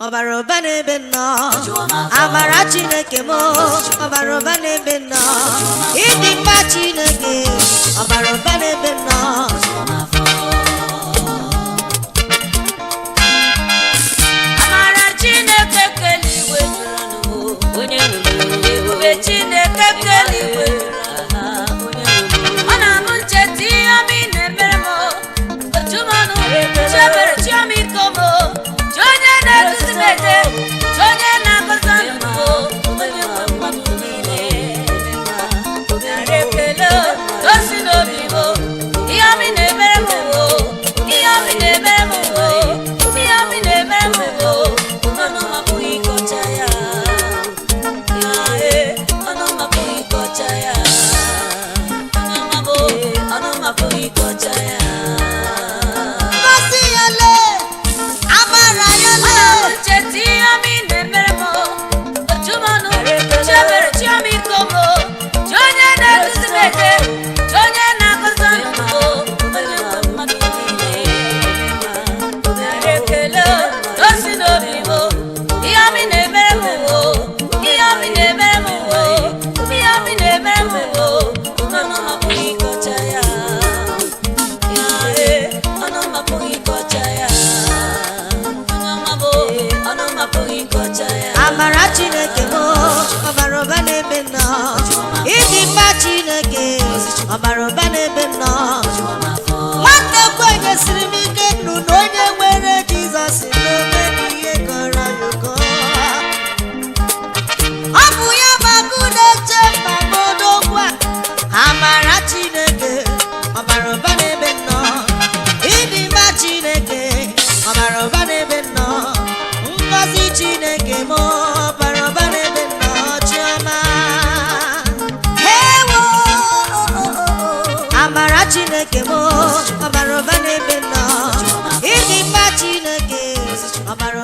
Ọbara ụba n'ebe nnọọ. Amara Chineke m, ọbara ụba n'ebe nnọọ. Ịdị mma Chineke, ọbara ụba n'ebe nnọọ. Amara Chineke keligwe juru onye ebube. Chineke keligwe juru. Ọ na-abụ ncheta ihe ọma ị na-emere m, ojumanụ chiebere chiomiko m, chi onye na-eduzi m eje, chi onye na-agọzi ndụ m, onye nwe mmadụ niile. Nara ekele tosi n'obi m. Ihe ọma ị na-emere m wo, ihe ọma ị na-emere m wo, ihe ọma ị na-emere m wo, ọnụ m apụghị ịkọcha ya. Ee, ọnụ m apụghị ịkọcha ya. Onye ọma bụ, ọnụ m apụghị ịkọcha ya. Ngọzi ya lee, amara ya Ọ na-abụ lee. ncheta ihe ọma ị na-emere m, ojumanụ chiebere chiomiko m, chi onye na-eduzi m eje, chi onye na-agọzi ndụ m, onye nwe mmadụ niile. Nara ekele tosi n'obi m. Ihe ọma ị na-emere m wo, ihe ọma ị na-emere m wo, ihe ọma ị na-emere m wo, ọnụ m apụghị ịkọcha ya. Ee, ọnụ m apụghị ịkọcha ya. Onye ọma bụ, ọnụ m apụghị ịkọcha ya. Amara Chineke m, ọbara ụba n'ebe nnọọ. Ịdị mma Chineke, ọbara ụba n'ebe nnọọ. Nwanne kwenyesiri m ike nnu na onye nwere Jizọs n'onwe ihe kọrọ ya ụkọ. Ọ bụ ya magụ na-eche mba m odogwu a. Amara Chineke, ọbara ụba n'ebe nnọọ. Ịdị mma Chineke, ọbara ụba n'ebe nnọọ. Ngọzi Chineke m, ọbara ụba n'ebe nnọọ. Chiọma. Ewo! Amara Chineke m, ọbara ụba n'ebe nnọọ. Ịdị mma Chineke, ọbara